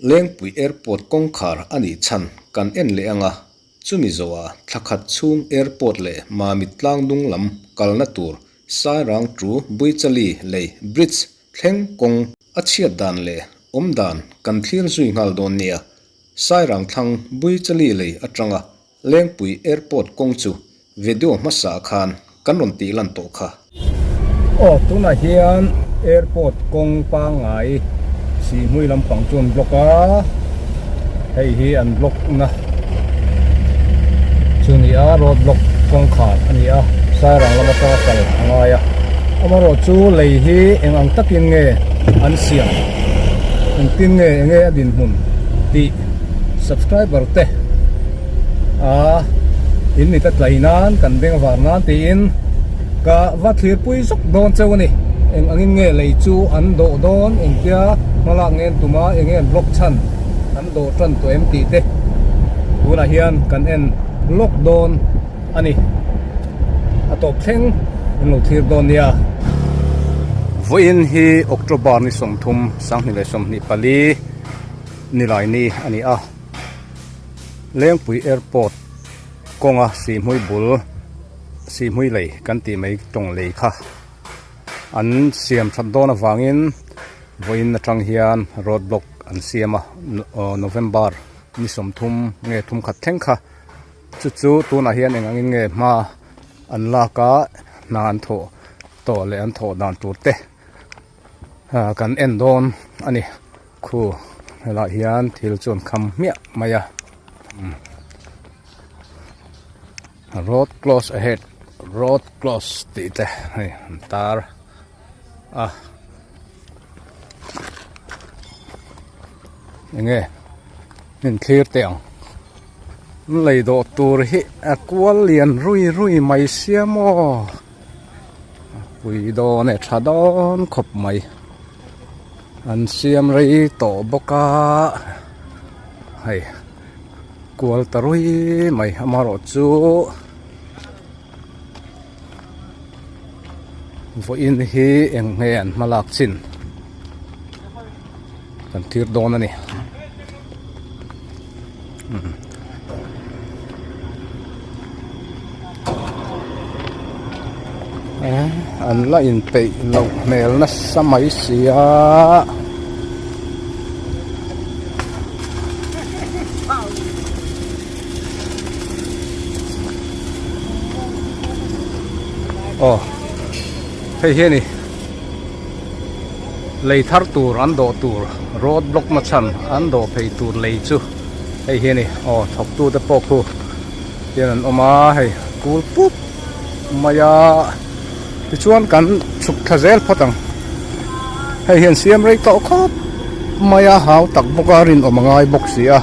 Lengpui Airport kawngkhar a nih chhan kan en leh ang a, chumi zawhah thla khat chhung airport leh Mamit tlangdung lam kalna tur Sairang to Buichali lei bridge thleng kawng a chhiat dan leh awm dan kan thlir zui nghal dawn nia. Sairang thlang Buichali lei atanga Lengpui Airport kawng chu video hmasa khan kan rawn tih lan tawh kha. Aw tunah hian airport kawng pangngai Sihhmui lampang chu an block a, hei hi an block na chu a ni a, road block kawngkhar a ni a, Sairang lam atanga kal a ngai a, amaherawhchu lei hi eng ang takin nge an siam, engtin nge enge a dinhmun tih subscriber te a in mit a tlai nan kan beng var nan tiin ka va thlir pui zawk dawn cheu a ni. Eng angin nge lei chu an dawh dawn engtia hmalak ngen tuma eng nge an block chhan an dawh tan tawh em tih te tunah hian kan en lawk dawn a ni. A tawp thleng in lo thlir dawn nia. Vawiin hi October ni 30 2024 Nilaini a ni a, Lengpui Airport kawnga Sihhmui bul Sihhmui lei kan tih mai tawng lei kha an siam that dawn avangin vawiin atang hian road block an siam a, November ni 30 nge thum khat thleng kha chu chu tunah hian eng angin nge hma an lak a hna an thawh tawh leh an thawh dan tur te kan en dawn a ni. Khu helaiah hian thil chu an kham hmiah mai a road close ahead road close tih te hei an tar a enge in thlir teh ang lei dawh tur hi a kual lian rui rui mai sia maw. Pui dawn e tha dawn khawp mai an siam rei tawh bawk a hei kual ta rui mai amaherawh chu vawiin hi eng nge an hma lak chin kan thlir dawn a ni. An la inpeih loh hmel nasa mai si a. Aw hei hi a ni. Lei thar tur an dawh tur road block na chhan an dawh phei tur lei chu hei hi a ni aw thawk tu te pawh khu hian an awm a hei kul pup mai a tichuan kan chhuk thla zel phawt ang hei hian siam rei tawh khawp mai a hau tak bawk a rinawm a ngai bawk si a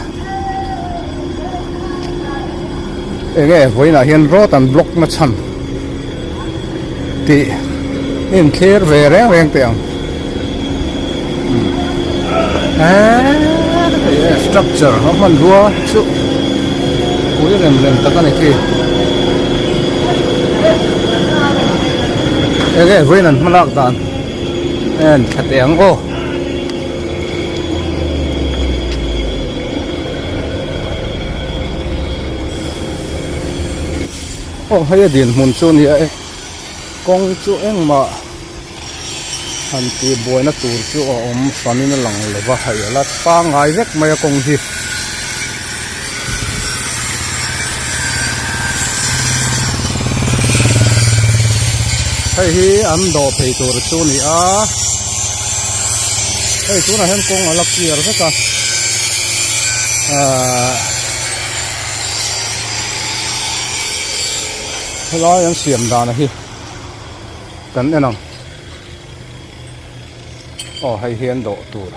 enge vawiinah hian road an block na chhan. Tih in thlir ve reng reng teh ang eee structure a hmanrua chu pui rem rem tak a ni khi enge vawiin an hmalak dan en tha teh ang aw. Aw hei a dinhmun chu a ni a e kawng chu engmah han tih buaina tur chu a awm hranin a lang lo va hei a la pangngai vek mai a kawng hi. Hei hi an dawh phei tur chu a ni a hei tunah hian kawng a la clear vek a ahh. Helai an siam dan hi kan en ang aw hei hian dawh tur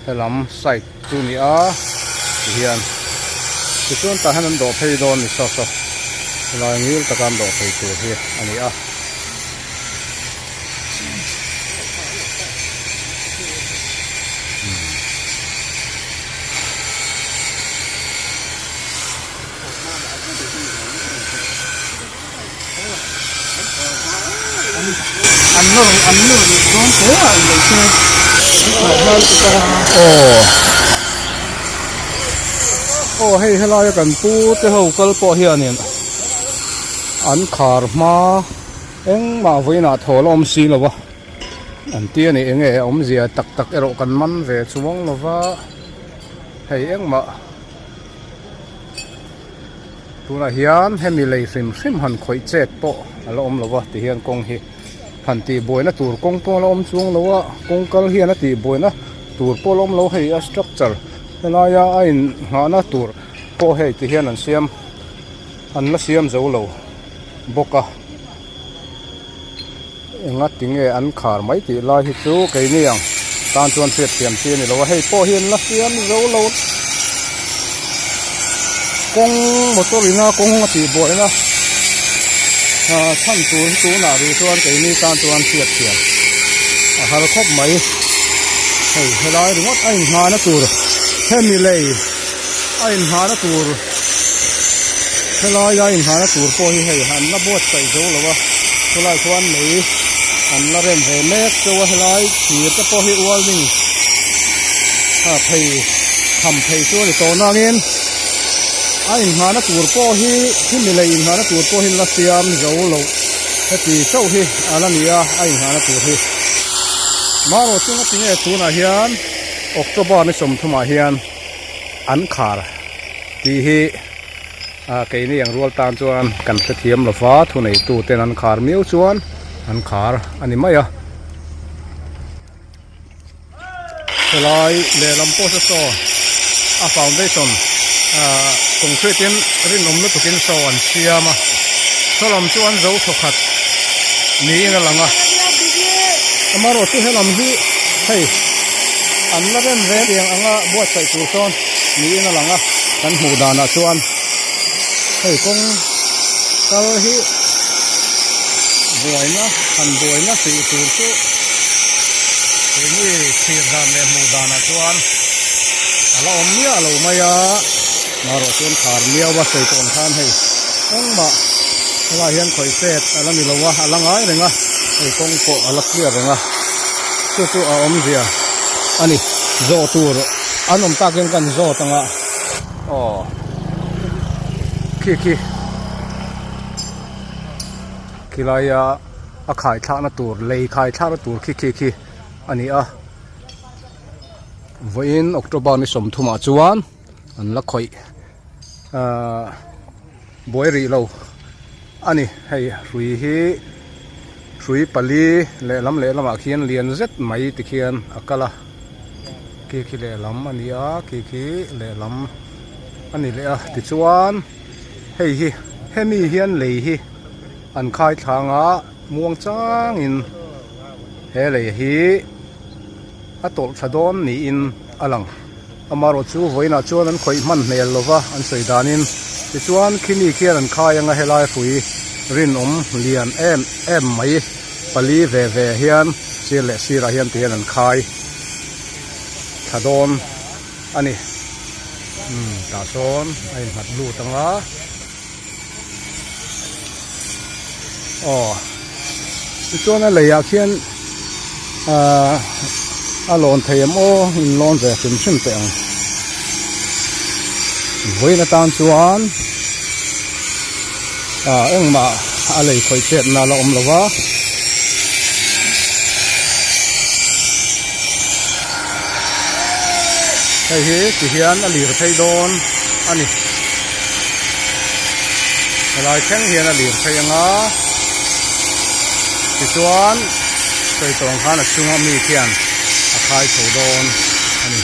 helam side chu ni a tihian tichuan tah hian an dawh phei dawn ni saw saw helai ngil taka an dawh phei tur hi a ni a. An nawr an nawr leh dawn hle a an lei te Aw Aw hei helaia kan pu te ho kal pawh hianin an khar hma engmah vawiinah thaw la awm si lo a an ti a ni enge awmzia tak tak erawh kan man ve chuang lo va hei engmah. Tunah hian hemi lei hrim hrim han khawih chet pawh a la awm lo va ti hian kawng hi han tih buaina tur kawng pawh a la awm chuang lo a kawng kal hian a tih buaina tur pawh a la awm lo hei a structure helaia a in nghahna tur pawh hei ti hian an siam an la siam zo lo bawk a. Enga tinge an khar mai tih lai hi chu keini ang tan chuan hriat thiam chi a ni lo a, hei pawh hi an la siam zo lo kawng motor ina kawng a tih buaina ah chhan tur hi tunah rih chuan keini tan chuan hriat thiam a har khawp mai hei helai ringawt a inhnahna tur hemi lei a inhnahna tur. Helai a inhahna tur pawh hi hei an la buatsaih zo lo a chulai chuan lei an la rem ve mek chauh a helai thir te pawh hi welding a phei tham phei chu a ni tawh nangin a inhahna tur pawh hi khimi lei inhahna tur pawh hi la siam zo lo heti chauh hi a la ni a a inhahna tur hi marawh chu ngatinge tunah hian October ni sawmthumah hian an khar. Tih hi keini ang rual tan chuan kan hrethiam lo va, thuneitu ten an khar miau chuan an khar a ni mai a. Helai lehlam pawh saw saw a foundation concrete in rinawm lutukin saw an siam a, saw lam chu an zo thawkhat niin a lang a. Amaherawhchu chu helam hi hei an la rem ve tiang anga buatsaih tur sawn niin a lang a kan hmuh danah chuan hei kawng kal hi buaina han buaina tih tur chu keini thlir dan leh hmuh danah chuan a la awm miah lo mai a marawh chuan khar miau a sawi tawn khan hei engmah helaiah hian khawih chet a la ni lo a a la ngai reng a hei kawng pawh a la clear reng a chu chu a awmzia a ni zawh tur. An awm takin kan zawt ang a aw khi khi khilaia a khai thlakna tur lei khai thlakna tur khi khi khi a ni a vawiin October ni sawmthumah chuan an la khawih ahh buai rih lo a ni hei hrui hi hrui pali lehlam lehlamah khian lian zet mai tikhian a kal a. Khi khi lehlam a ni a khi khi lehlam a ni leh a tichuan hei hi hemi hian lei hi an khai thlang a muang changin he lei hi a tawlh tha dawn niin a lang amaherawh chu vawiinah chuan an khawih hman hmel lova an sawi danin tichuan khimi khian an khai anga helai hrui rinawm lian em em mai pali ve ve hian sir leh sirah hian ti hian an khai thla dawn a ni umm tah sawn a innghat lut ang a aw tichuan a leiah khian ahh a lawn thei em aw in lawn ve hrim hrim teh ang vawiin atan chuan ah engmah a lei khawih chetna a la awm lo va. Hei hi ti hian a lir phei dawn a ni. Helai thleng hian a lir phei ang a, tichuan sawi tawh ang khan a chunga mi khian a khai chho dawn a ni.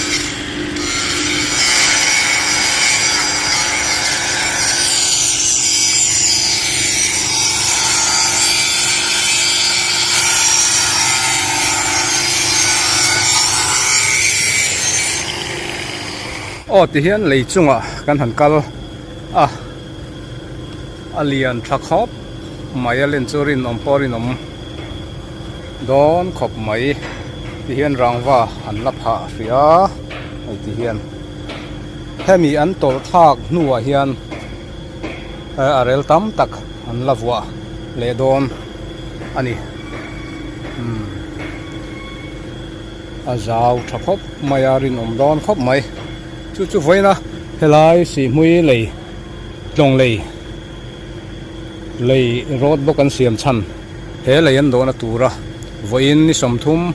Aw ti hian lei chungah kan han kal a a lian tha khawp mai a len chu rinawm pawh rinawm dawn khawp mai ti hian rangva an la phah hrih a hei ti hian hemi an tawlh thlak hnuah hian a rel tam tak an la vuah leh dawn a ni. Umm a zau tha khawp mai a rinawm dawn khawp mai chu chu vawiin a helai sihhmui lei tlawng lei lei road bawk an siam chhan he lei an dawhna tura vawiin ni 30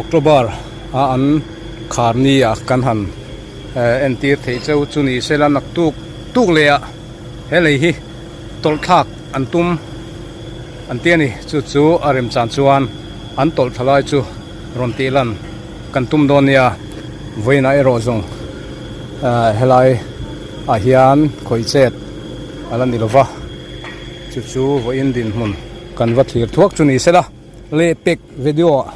October a an khar ni ah kan han entir theih cheu chu ni sela naktuk tuk leh ah he lei hi tawlh thlak an tum an ti a ni. Chu chu a remchan chuan an tawlh thla lai chu rawn tih lan kan tum dawn nia. Vawiinah erawh zawng helai ah hian khawih chet a la ni lo va, chu chu vawiin dinhmun kan va thlir thuak chu ni sela lehpek video ah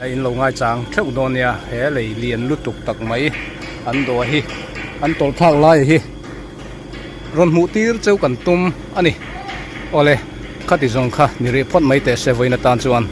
a in lo ngaichang theuh dawn nia. He lei lian lutuk tak mai an dawh hi an tawlh thlak lai hi. Rawn hmuh tir cheu kan tum a ni. Awle, khati zawng kha ni rih phawt mai teh se vawiin atan chuan.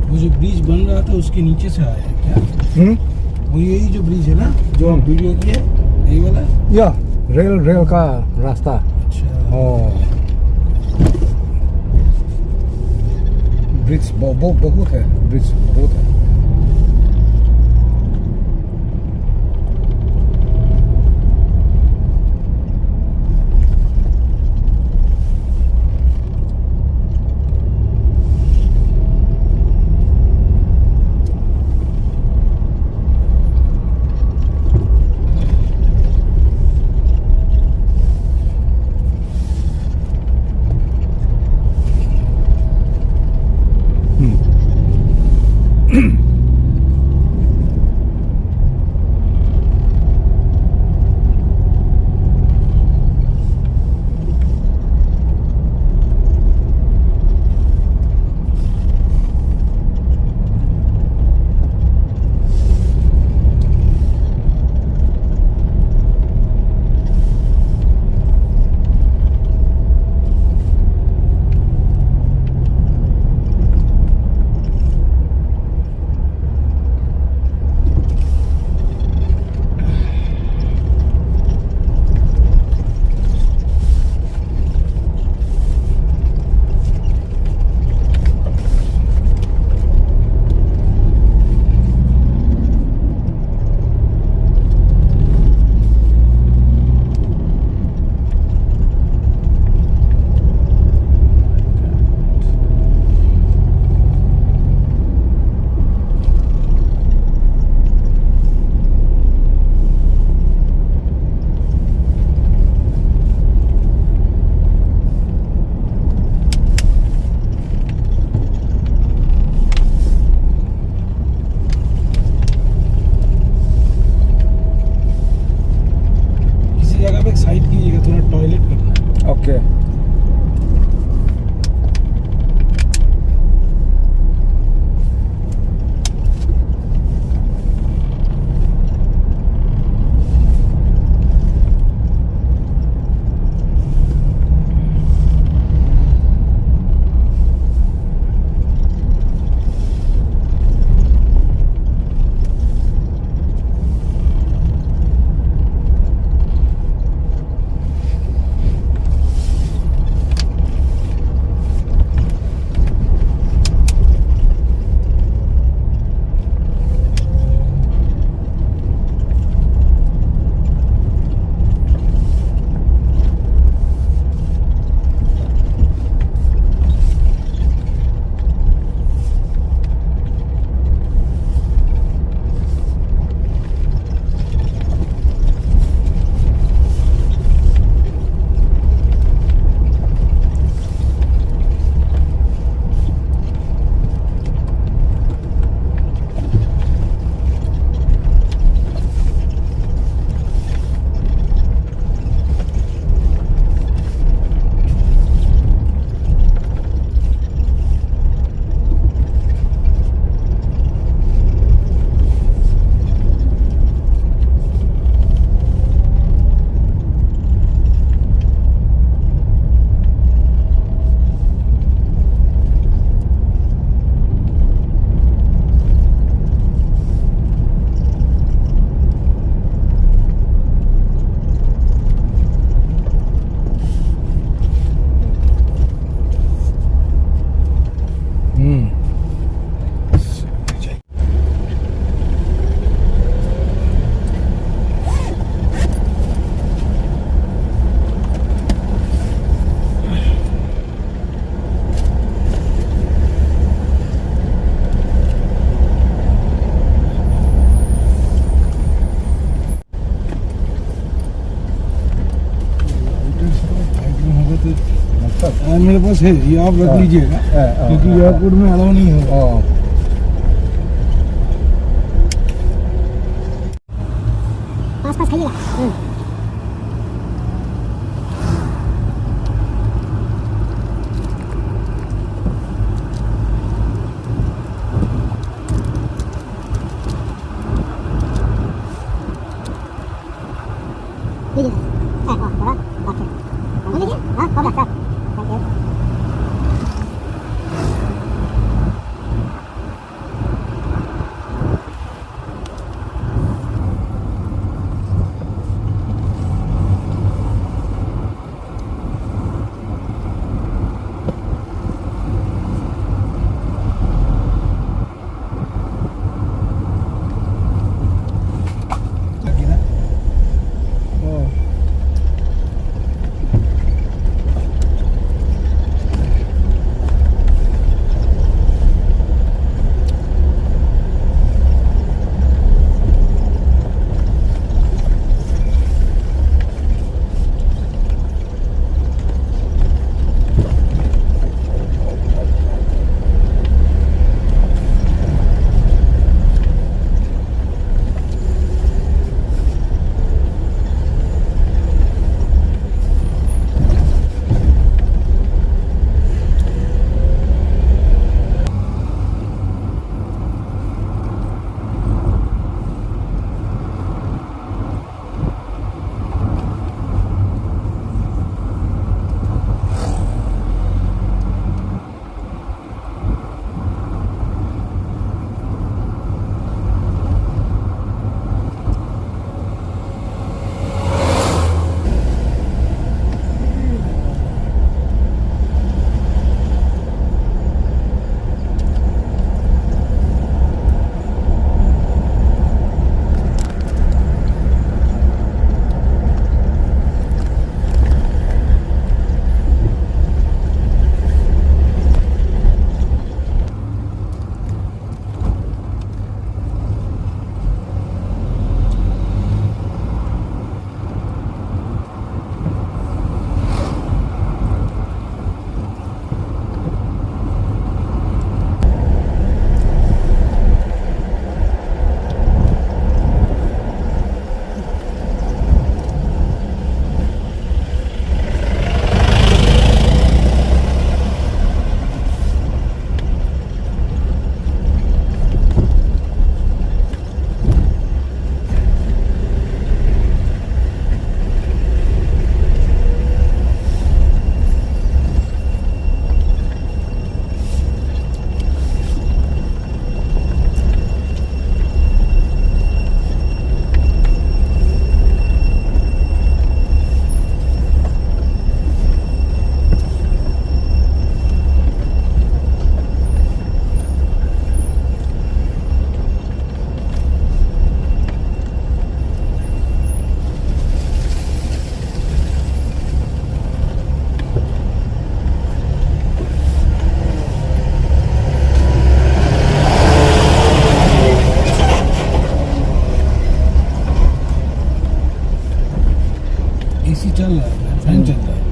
वो जो ब्रिज बन रहा था उसके नीचे से आया है क्या हम्म वो यही जो ब्रिज है ना जो हम वीडियो किया यही वाला या रेल रेल का रास्ता अच्छा ओ ब्रिज बहुत है ब्रिज बहुत है किसी जगह पे एक साइड कीजिएगा थोड़ा टॉयलेट करना है ओके हाँ, मेरे पास है ये आप रख हाँ। लीजिएगा हाँ, हाँ, क्योंकि हाँ, एयरपोर्ट में अलाउ नहीं है हाँ। पास पास खाइएगा लीजिए हाँ हाँ थोड़ा ओके लीजिए हाँ हो गया sir thank you. AC चल रहा है, फैन चल रहा है।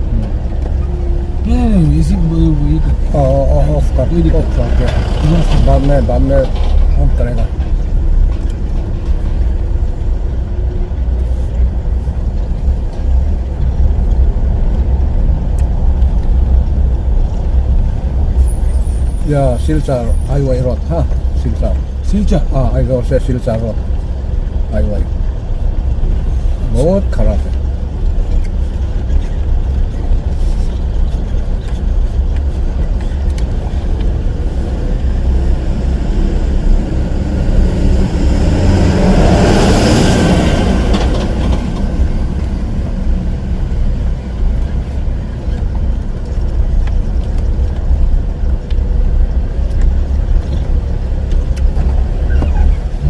नहीं नहीं एसी ये कर ऑफ कर ऑफ कर दिया बाद में ऑन करेगा। या सिलचर हाईवे रोड हाँ सिलचर सिलचर हाँ आइजोल से सिलचर रोड हाईवे बहुत खराब है।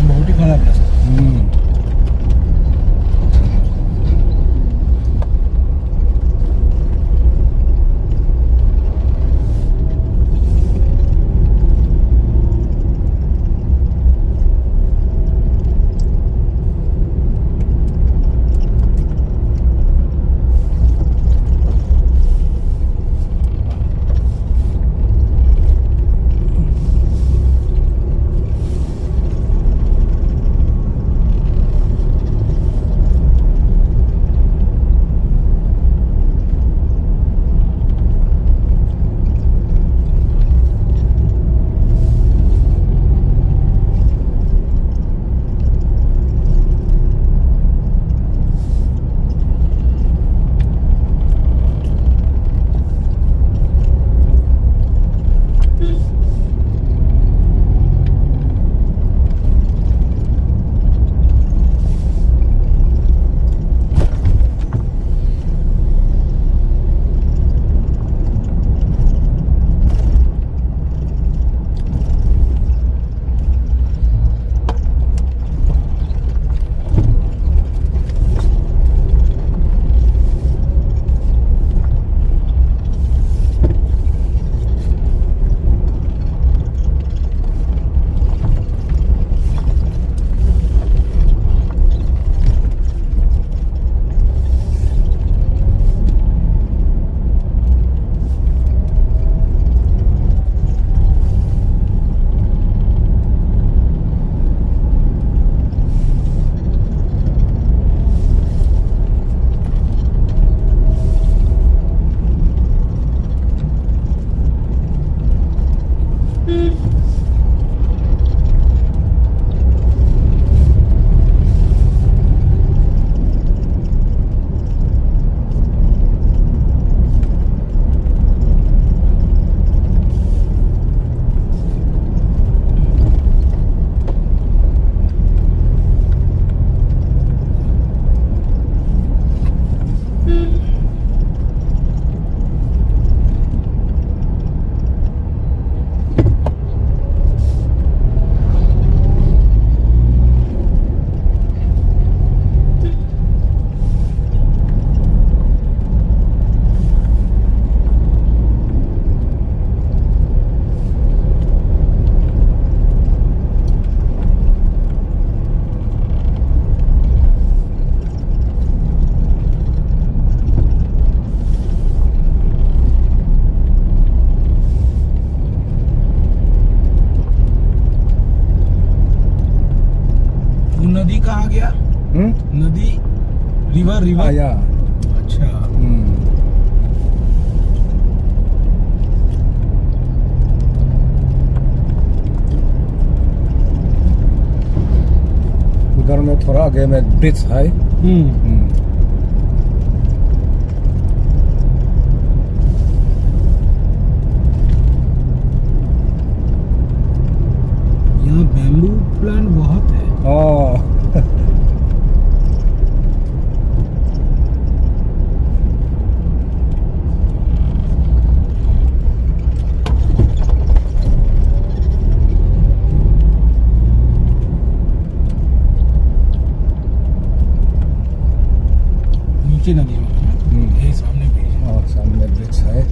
बहुत ही खराब रास्ता। River आया अच्छा हम्म उधर में थोड़ा आगे में ब्रिज है हम्म हम्म। यहाँ बैम्बू प्लांट बहुत है हाँ नीचे नदी में हम्म। ये सामने ब्रिज है और सामने ब्रिज है।